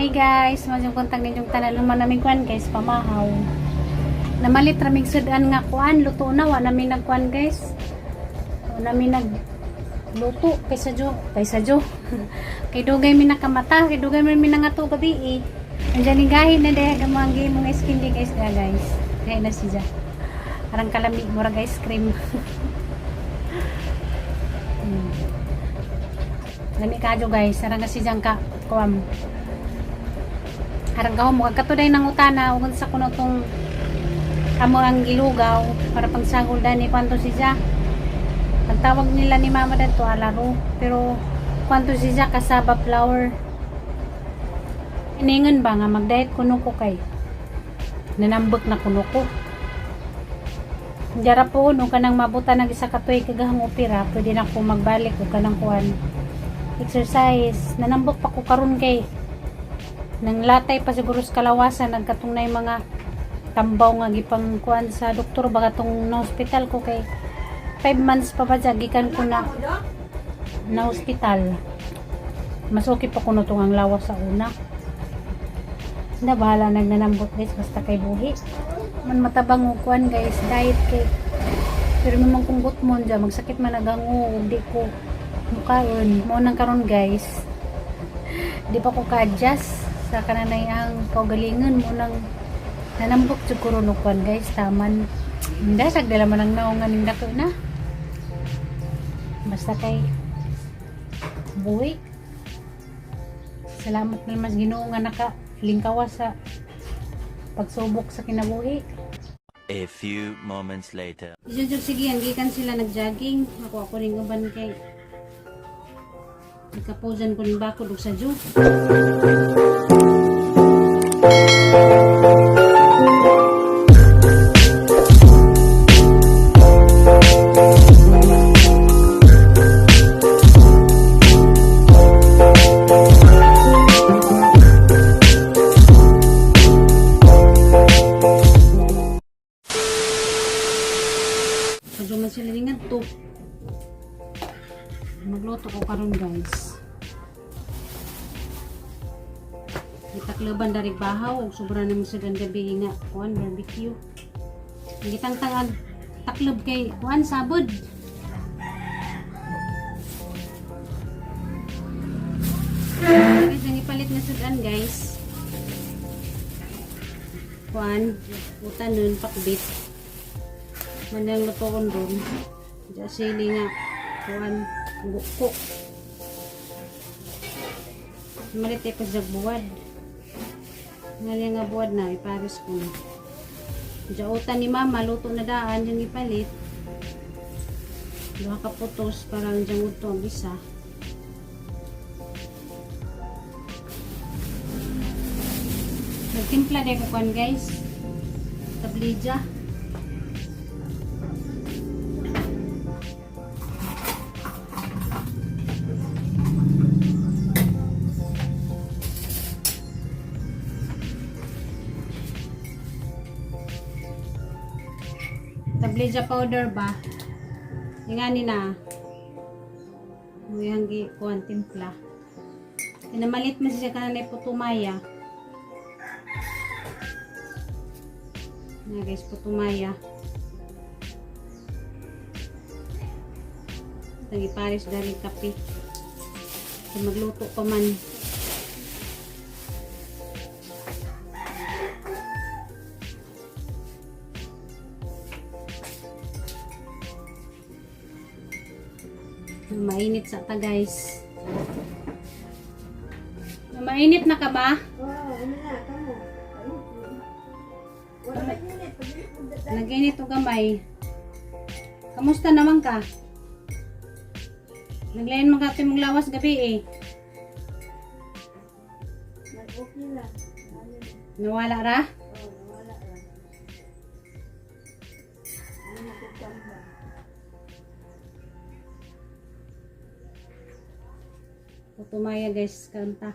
Hey guys, masyong kontang ninyong tanan naman namin kuan guys, pamahaw. Namalit raming sudan nga kuan, luto na wa namin nagkuan guys. Wa namin nag luto kaysa jo, kaysa jo. Kay dugay mi nakamata, kay dugay mi nangato gabi eh. Andiyan ni gahin na dahil gamang mong skin di guys da guys. Gahin na siya. Arang kalami murag ice cream. Lami kadyo guys, arang kasi dyan ka kuam. Arang ka mo katuday nang utana ug sa kuno tong amo ang gilugaw para pagsagol dani kwanto siya. Ang tawag nila ni mama dadto alaro, pero kwanto siya kasaba flour. Iningon ba nga mag-diet kuno ko kay nanambok na kuno ko. Jara po no kanang mabuta nag isa ka tuig kagahang opera, pwede na ko magbalik og kanang kuan exercise. Nanambok pa ko karon kay nang latay pa siguro sa kalawasan nagkatungnay mga tambaw nga gipang kuan sa doktor ba katong na hospital ko kay 5 months pa ba dya, gikan ko na na hospital. Mas okay pa kuno tong ang lawas sa una. Na bahala nagnanambot guys, basta kay buhi man matabang og kuan guys, diet kay pero memang kung gutmon dya magsakit man agango ug di ko mukaon mo nang karon guys, di pa ko ka-adjust sa kananay ang kaugalingon mo nang nanambok jud ko ron og kuan guys, taman hindi sagdala man ang naong nga ning dako na basta kay buhi. Salamat na mas Ginoo nga naka lingkawa sa pagsubok sa kinabuhi. A few moments later. Jujug sige, ang gikan sila nag-jogging. Ako ako ning uban kay nagkapusan ko ning bakod og sa ju. Sadyo man sila ning adto. Magluto ko karon guys. Gitakloban dari bahaw og sobra naman sa gabi nga kuan barbecue. Gitangtang ang taklob kay kuan sabod. Guys, ang ipalit na sudan guys. Kuan, utan nun pakbit. Mandang lutoon doon. Diya sili nga kuan buko. Malit ko sa buwad. Ngali nga buwad na ipares ko na. Diya utan ni mama luto na daan yung ipalit. Duha ka putos parang diyang udto ang isa. Nagtimpla din ko kuan guys. Tablidya. Tablidya powder ba? Ingani na. Muyang gi kuan timpla. Pinamalit man siya kanang putumaya. Na guys, putumaya. Tangi pares dari kape. Kay magluto pa man. Mainit sa ta guys. Mainit na ka ba? Wow, ano na, kamo. Wala ka init. Nag-init o gamay. Kamusta naman ka? Naglayan man ka mong lawas gabi eh. Nag-okay lang. Ano na. Nawala ra? Oh, nawala lang. Ano na kutamba? Putumaya guys, kanta.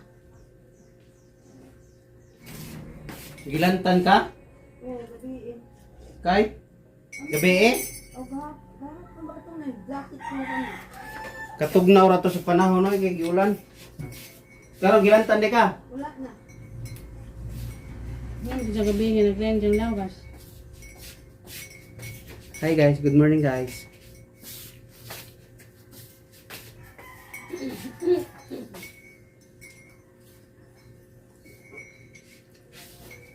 Gilantan ka? Eh, gabi eh. Kay? Gabi eh? Oh, gahapon ba itong nag-jacket mo kami? Katugnaw ra to sa panahon no kay giulan. Pero gilantan di ka. Wala na. Yan, sa gabi nga naglayan diyang lawas. Hi guys, good morning guys.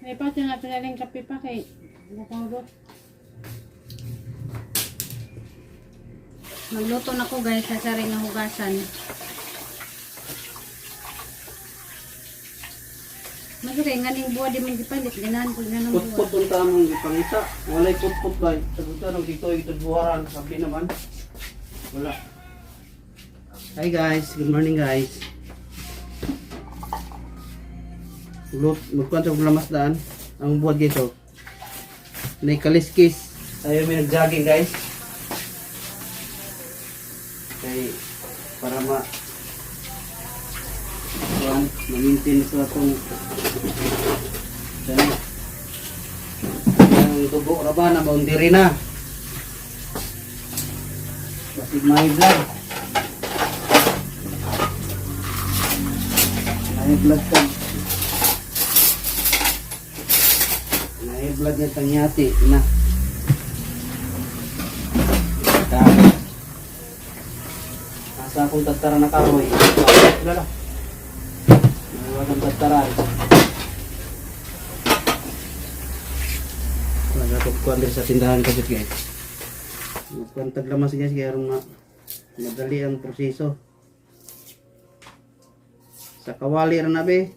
May pa siya nga pinaling kape pa kay Bukuro. Magluto na ko guys sa saring nga hugasan. Magre nga ning buwa di man gipalit ganahan ko nga ng buwa. Putput unta among gipangita. Walay putput ba? Sagutan og dito ito buharan sabi naman. Wala. Hi guys, good morning guys. Lut, magkwento og lamas daan ang buhat guys oh. Nay kaliskis. Tayo may nag-jogging guys. Kay para ma kuan, ma-maintain sa atong ano, ang dugo ra ba na boundary na. Basig may vlog. May vlog ka. May vlog na tangyati na. Dami. Asa akong tatara na kahoy. Lala. May akong tatara. Wala ko kuan diri sa tindahan kasi guys. Magkuan taglamas guys kaya aron ma madali ang proseso. Sa kawali ra na be.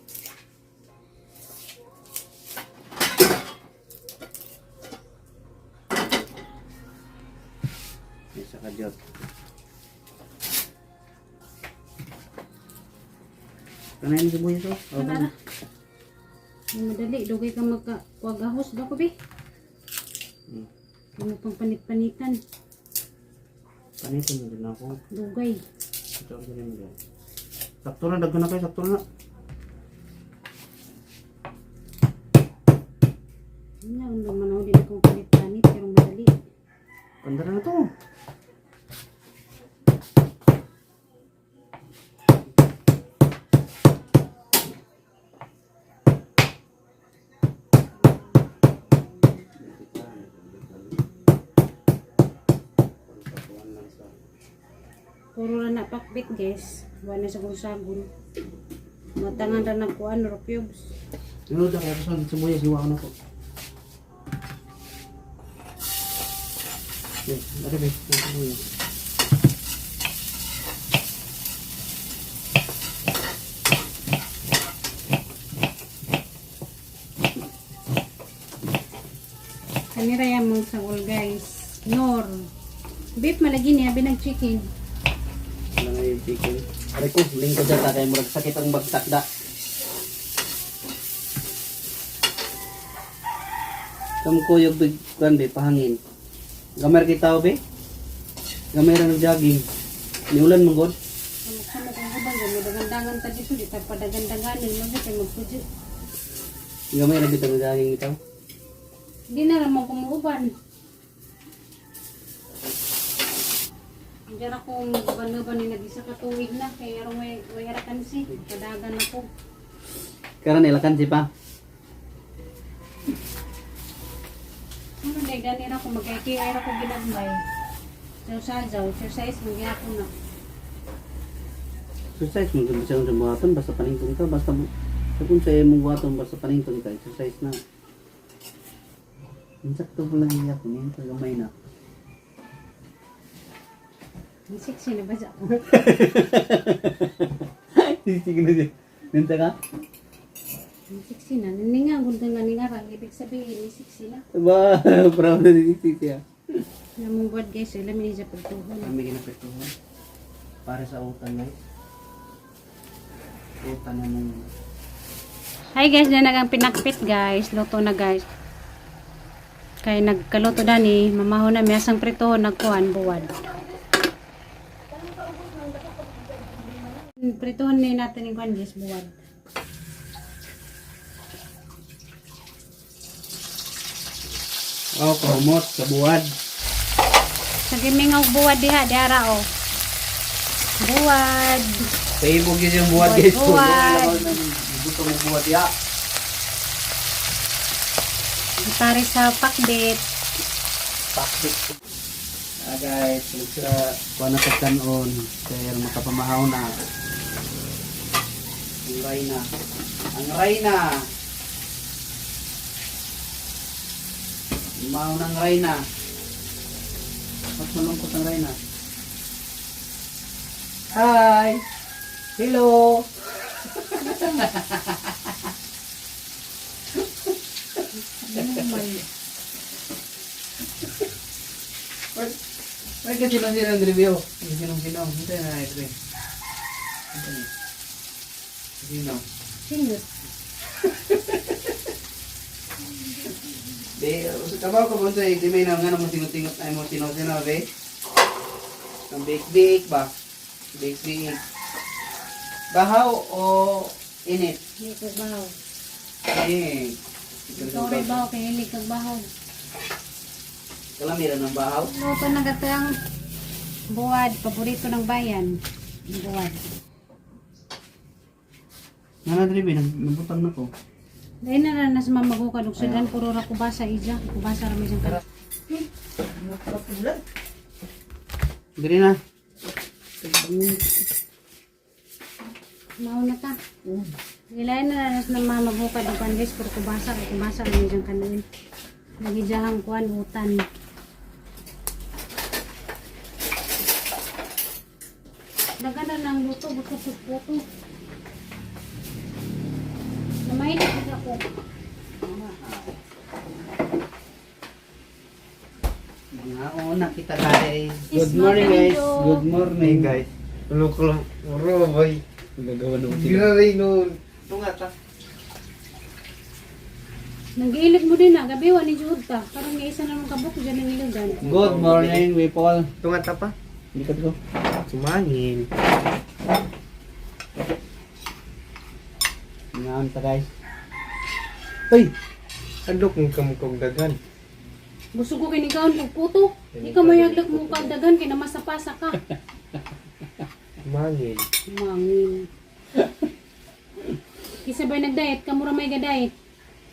May sa kadyot. Kanay mo sibuyas oh. Oh, Wala na. Madali dugay ka magka kuwagahos ba ko bi? Ano pang panit-panitan? Panito mo din ako. Dugay. Ito ang ganyan mo dyan. Sakto na, daghan na kayo, sakto na. Ano naman ako din akong panit-panit pero madali. Pandara na to. Puro ra na pakbit guys. Wala na sa sagon. Matangan ra nagkuan ro cubes. Sunod na kaya sa sibuyas, iwa ko na po. Yes, ano ba? Ang sibuyas. Kanira yan mong sagol guys. Nor. Beef malagi niya binag chicken. Wala na yung chicken. Aray ko, lingkod dyan, tatay murag sakit ang bagsak da. Kamkuyog big kuan be pahangin. Gamay ra kita be. Gamay ra nag-jogging. Niulan man god. Samok-samok ang hubang mo dagandangan ta dito di ta padagandanganin mo kay magpuji. Gamay ra bitang nag-jogging bitaw. Di na ra mo kumuuban. Diyan ako uban-uban ni nag-isa ka tuig na kay aron way harakan si kadagan ako. Karon ilakan si pa. Ano na gani ra ko magkay ra ko ginagmay. Saw exercise mo gyapon na. Exercise mo gud sa buhaton basta paningtong ka basta mo sa kung sa imong buhaton basta paningtong ka exercise na. Insakto po lang iya ko niyan gamay na. Ang sexy na ba sa ako? Sige na siya. Ninta ka? Ang sexy na. Naninga, gunda nga ningarang. Ibig sabihin, ni sexy na. Ba, proud na si siya. Namong buwan guys, alam niya sa pagtuhon. Kami ginapretuhan. Para sa utan guys. Utan na mong Hi guys, na nagang pinakpit guys. Luto na guys. Kay nagkaluto dani, mamaho na miyasang prito nagkuan buwad. Pritohon ni natin yung kuan guys, buwad. Oh, promot sa buwad. Sa gimingaw buwad diha, diha ra oh. Buwad. Sa ibog yun yung buwad guys. Buwad. Gusto mo buwad ya. Pare sa pakbet. Pakbit. Ah guys, sa kuha na sa kanon. Kaya makapamahaw na. Ang Reyna. Ang Reyna. Mahaw ng Reyna. Mas malungkot ang Reyna. Hi! Hello! Wait, kasi lang sila ng review. Yung sinong-sino. Hindi na ito eh. Sino? Sino? Di, kabaw ko po sa di may na nga naman tingot-tingot ay mo sino-sino, be. Ang bake-bake ba? Bake-bake. Bahaw o init? Hindi ko bahaw. Eh. Ikaw rin bahaw, kay hilig kag bahaw. Kalamira ng bahaw. Luto na gatang buwad, paborito ng bayan. Buwad. Nga na dribe, nabutang na ko. Dahil na na nas mamagukan og sudan puro ra kubasa ija, kubasa ra may siyang kan. Nakapulan. Diri na. Mao na ta. Ilain na na nas mamagukan og kan guys, puro kubasa ra kubasa ra may siyang kanin. Nagijahang kuan utan. Daghan na ng luto, buto sa puto. Namainit gid ako. Mga una kita guys. Yes, Good morning guys. Ma'am. Good morning guys. Ano ko lang, ro boy. Nagagawa na sila. Giraray noon. Tunga ta. Nag-iilig mo din na, gabi wa ni Jude ta. Karon nga isa na mong kabuk dyan ang ilugan. Good morning, people. Tunga ta pa. Hindi ka ko. Sumangin. Ngaon ta guys. Uy, Ano kung kamukog dagan? Busog ko kini kaon og puto. Di ka mayaglak mo kag daghan kay namasapasa ka. Sumangin. Mangin. Kisa ba nag-diet? Kamura may ga-diet.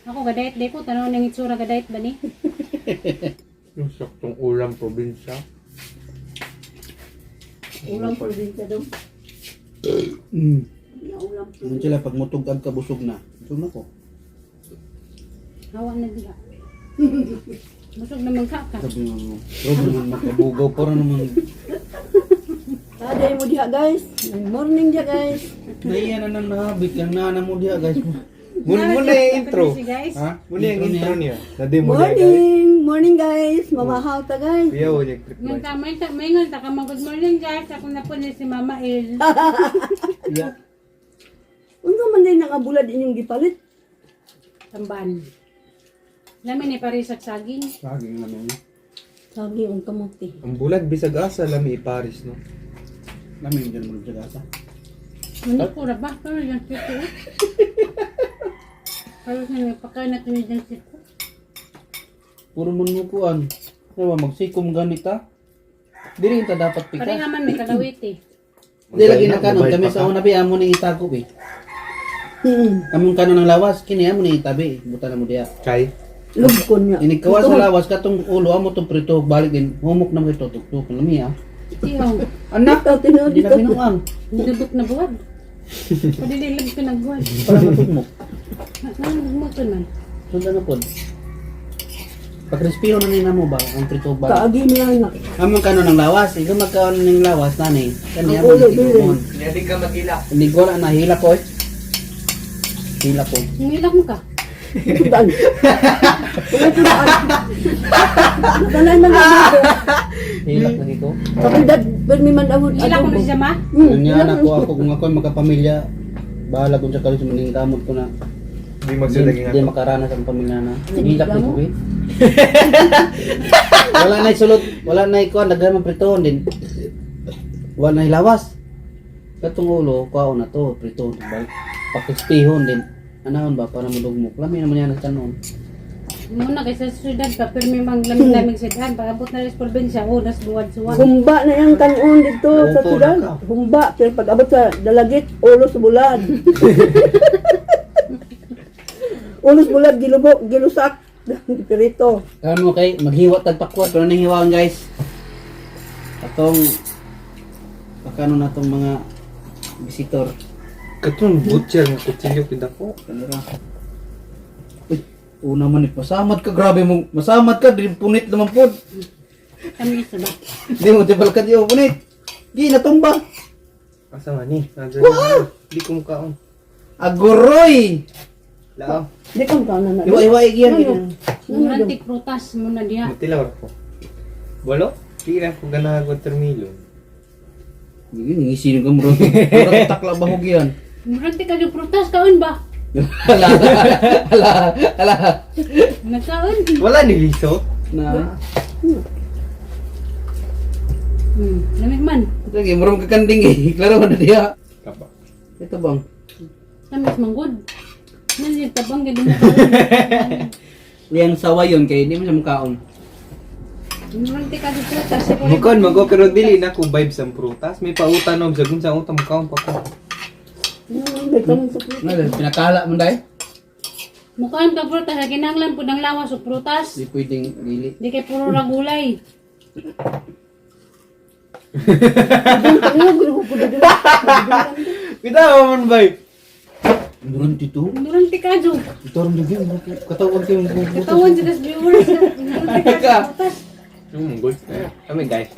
Ako ga-diet di ko tanaw nang itsura ga-diet ba ni? Yung saktong ulam probinsya. Ulam probinsya daw. Ya, ulam. Ano sila pag mutugag ka busog na. Busog na ko. Hawa na dila. Busog naman ka ka. Sabi mo, bro naman makabugaw para naman. Taday mo diha guys. Good morning diha guys. Naiya na nang nahabit lang na mo diha guys. Muna muna yung intro. Si guys. Ha? Muna yung intro niya. Nadi mo niya guys. Morning! Morning guys! Mamahaw ta guys. Kuya, wala yung trip Nung tama ta maingon ta ka mag good morning guys. Ako na po ni si Mama El. Yeah. Unsa man day nakabulad inyong gipalit? Tamban. Lamin ni parisag saging. Saging namin. Sabi ang kamote. Ang bulag bisag asa lami iparis no. Namin dyan mo sa gasa. Ano ko ra ba? Pero yung siko. Pero sa pagkain na tuloy yung siko. Puro man mo kuan. Ano ba magsikom ganita? Dili ta dapat Pare pika. nga man may kalawit eh. Di lagi na kanon kami sa una bi amo ning itago eh. Among kanon ng lawas kini amo ning itabi, buta na mo diha. Kay. Lugkon niya. Ini kawas sa lawas katong ulo amo tong prito balik din humok na mo ito tuktok lami ah. Siyo. Anak, Ikaw tinuod di na dito. binuang Dudok na buwad. Pwede nilag ka na buwad. para matugmok. Ano nagmuto man? Sundan na pod. Pagkrispiho na nina mo ba ang prito balik. Kaagi niya na. Among kanon ng lawas, ikaw magkaon ng lawas nani. Kani Ang amo ulo, ning tigumon. Hindi ka magila. Hindi ko na nahila ko eh. Hila ko. Ngilak mo ka. Sudan. Sudan. Natanay man ang adobo. Hilak lagi ko. Kapag permi man awod Ngilak mo adobo. siya ma? Unya na ko ako kung ako'y magkapamilya, bahala kung sa kalis maning kamot ko na. Di magsudag Di, nga. di makaranas ang pamilya na. Sige, Hilak ni mo. ko eh. Wala na sulod, wala na ikuan daghan man pritohon din. Wala na lawas. Katong ulo, kuwaon na to, pritohon balik. Pakispihon din. Anahon ba para mudugmok? Lami naman yan ang kanon. Muna kay sa syudad ka pero may mang lamig-lamig syudad. Pag abot na rin sa probinsya, oh, nas buwad suwa. Humba na yung kanon dito sa Opo, sudan. naka. Humba. Pero pag abot sa dalagit, ulos bulad. Ulos bulad, gilubok, gilusak. Pirito. Karon mo kay maghiwa tag pakwan pero ning hiwaon, guys. Atong pakano na tong mga visitor. Katong butcher nga kutsilyo pid ako. Kanira. Uy, una man ni pasamad ka, grabe mo. Masamad ka, di punit naman pod. Tamis ba? Di mo tibal ka di oh, punit. Di natumba. Asa man ni? Wow! Di ko mukaon. Aguroy. Lao. Di ko ka na na. Iwa-iwa igyan. Murantik prutas muna diha. Mutilaw ko. Bolo? Di na ko ganahan watermelon. Hindi ngisino ka mo. Murag takla bahog yan. Murantik ka yung prutas kaon ba? Ala, ala, ala. Nagkaon. Wala ni liso. Na. Lamig man. Lagi murag kakanding eh. Klaro na diha. Kapa. Ito bang? Tamis manggod. Nan yung tabang gid mo kaon. Yang sawa yun kay hindi mo siya mukaon. Murantik ka yung prutas. Mukaon mago pero dili na ko vibes ang prutas. May pautan og sagun sa utang mukaon pa ko. Vitamin sa prutas. Ano, pinakala mo dai? Mukaan ka prutas, lagi nanglan pud ang lawas o prutas. Di pwedeng dili. Di kay puro ra gulay. Bitaw man bay. Meron dito. Murantik ka jo. Ito rin lagi. Katawag kayo. Katawan sila sa viewers. Murantik ka jo prutas. Good. Kami guys.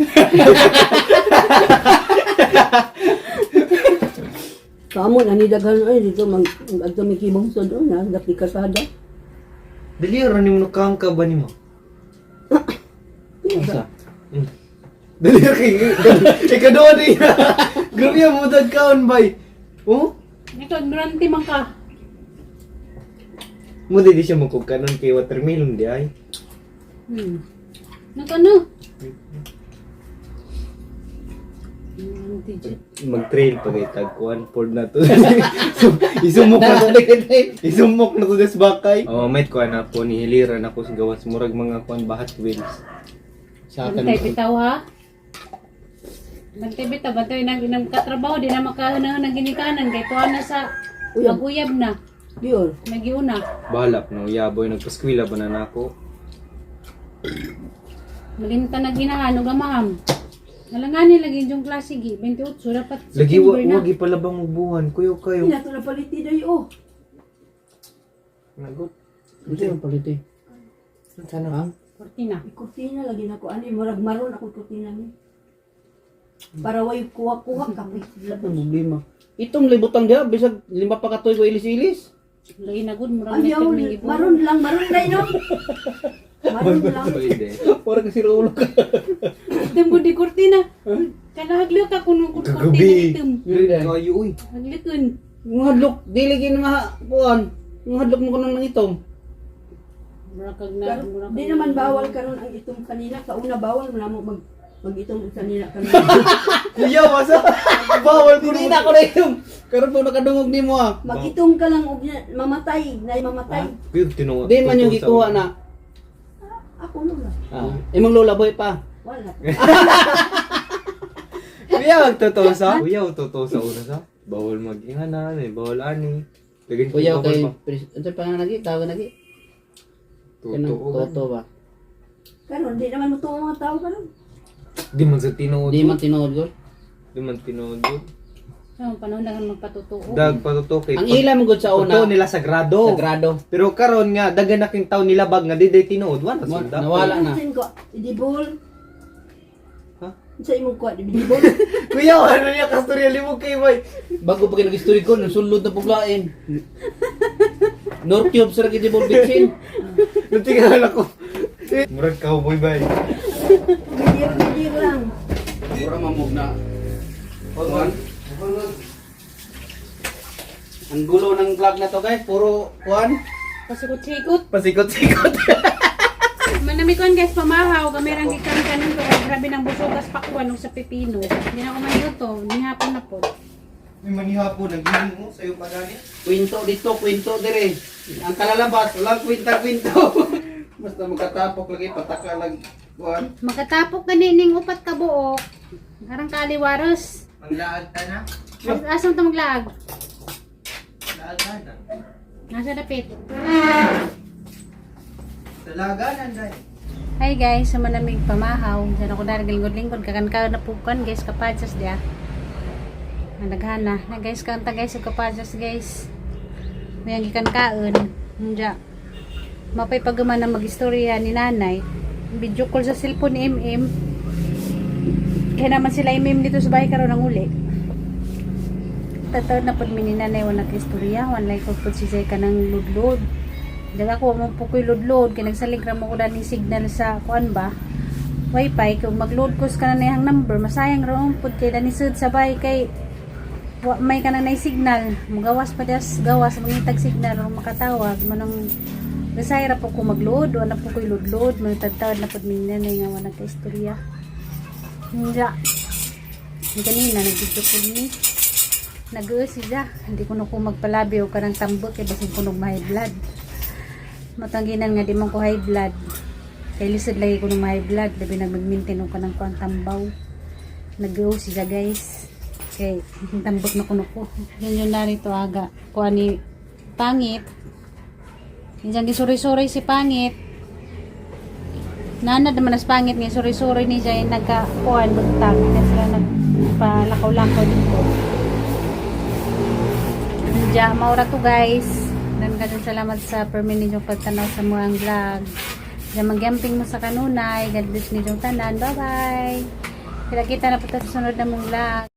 Kamo na ni daghan ay dito mag adto mi kibong sa doon na dapit kasada. Dili ra nimo nakaang ka ba nimo? Asa? Dili ra kay ikaduha ni. Grabe ang mudad kaon bay. Oh? Ito, murantik man ka. Mo di siya mukog kanon kay watermelon di ay. Nagano? Murantik jo. Mag-trail pa kay tag kuan Ford na to. So, isumok na to. Isumok na to des bakay. Oh, mate kuan na po ni hiliran ako sa gawas murag mga kuan bahat wheels. Sa akin. Bantay bitaw ha. Bantay bitaw, bantay nang nang katrabaho di na makahanahan ng ginikanan kay tuwa na sa Uyab. mag-uyab na, Dior. nagiuna. Bahalap no, yaboy nagpaskwila ba na nako. Malimta na ginahan ug amaham. Alanganin lagi yung klase gi 28 dapat Lagi wa September na. wagi palabang ubuhan kuyo kayo. Ina to na paliti day oh. Nagot. Ano yung palit eh? Sana Ha? 40 na. Kurtina lagi na ko ani murag maron ako kurtina ni. Para way kuha-kuha kape. Wala pang problema. Itong libutang diha, bisag lima pa katoy ko ilis-ilis. Lagi na gud murag Ayaw, may gibuhat. maron lang, maron lang no. Maron lang. Pwede. Parang kasi ulo ka. Item gud di kurtina. Kana haglok ka kuno kurtina Kagabi. item. Kayo uy. Haglokon. Mga hadlok, dili gin maha, kuan. Mga hadlok mo kuno ng itong. Murag kag na Pero murag di kag- naman bawal karon ang itong kanina. Sa una bawal mo na mo mag mag-itong kanina kanina. Kuya masa bawal ko Dili na ako na itong. Karon po nakadungog nimo ah. Mag-itong ka lang og mamatay, na mamatay. Kuya tinuod. Di man yung gikuha na. Ako no lang. Ah, imong lola boy pa. Wala. Kuya magtotoo sa. Kuya totoo sa una sa. Bawal mag-inganan, eh, bawal ani. Lagyan ko Kuya bawal kay pa. ano pa nga nagi tawag nagi? Totoo. Toto ba? Karon di naman mo tuo mga tao karon. Di man sa tinuod. Di man tinuod gol. Di man tinuod. yun. Sa panahon na magpatotoo. Dag patuto kay Ang ila mo gud sa una. Totoo nila sagrado. Sagrado. Pero karon nga dagan na king taon nila bag nga di day tinuod wala sunda. Nawala na. Sin ko, idibol. Ha? Sa imong kuha, idibol. Kuya ano niya kastorya limo kay bay. Bago pa kayo nag-story ko, nasulod na puglain. North Cube sa lagi di Bitsin. Natingal ako. Murag cowboy bay. Gidir, gidir lang. Mura mamog na. Kuan. Ang gulo ng vlog na to guys, puro kuan. Pasikot-sikot. Pasikot-sikot. Manami kon guys, pamahaw. Gamay rang gikan kanin ko. Grabe ng busugas pakwan og sa pipino. Hindi na ako maluto. Nihapon na po. May manihapon naghiling mo sayo pa gani. Kwento dito, kwento dire. Ang kalalabas, walang kwenta-kwento. Basta magkatapok lagi, pataka lang. Kuan. Makatapok gani ning upat ka buok. Arang kaliwaros. Maglaag ta na. Asam ta maglaag? Laag ta na. Nasa dapit. Dalaga nanday. Hi guys, sa manamig pamahaw. Diyan ako dahil lingkod-lingkod. Kakankaw na po kan guys, kapadsas diya. Naghana. Na guys, kanta guys, ug kapadsas guys. May ang gikan kaon. Diya. Mapay pagama na mag-istorya ni nanay. Video call sa cellphone ni MM. Kaya naman sila MM dito sa bahay karon ang uli. Tataw na pud mi ni nanay wala istorya, wala ko pud si ka ng ludlod. Daga ko mo po ko'y load-load kay nagsalig ra mo ko daning signal sa kuan ba wifi. Kung mag-load ko sa kanan yang number, masayang ra mo pud kay dani sud sa bahay kay wa may kanang nay signal, mugawas pa das gawas mangitag signal o makatawag mo nang gasay ra po ko mag-load. Wala po ko'y load-load mo tadtawad na pud mi nanay nga wala ka istorya. Nga kanina nag-video call ni nag siya. Hindi ko na ko magpalabi o kanang tambok kay basin kunog high blood. Matangginan nga di man ko high blood kay lisod lagi ko ng high blood, labi na mag-maintain og kanang kuang tambaw. Nag siya guys kay tambok na kuno ko. Yun yun narito aga kuha ni pangit. Minsan gisuri-suri si pangit. Nana naman as pangit nga suri-suri ni siya yung nagkakuan buntag kaya sila nagpalakaw-lakaw dito. Diya, maura to guys. Dan ka salamat sa permi ninyong pagtanaw sa mga vlog. Diya, magyamping mo sa kanunay. God bless ninyong tanan. Bye-bye. Kita-kita na po tayo sa sunod na mong vlog.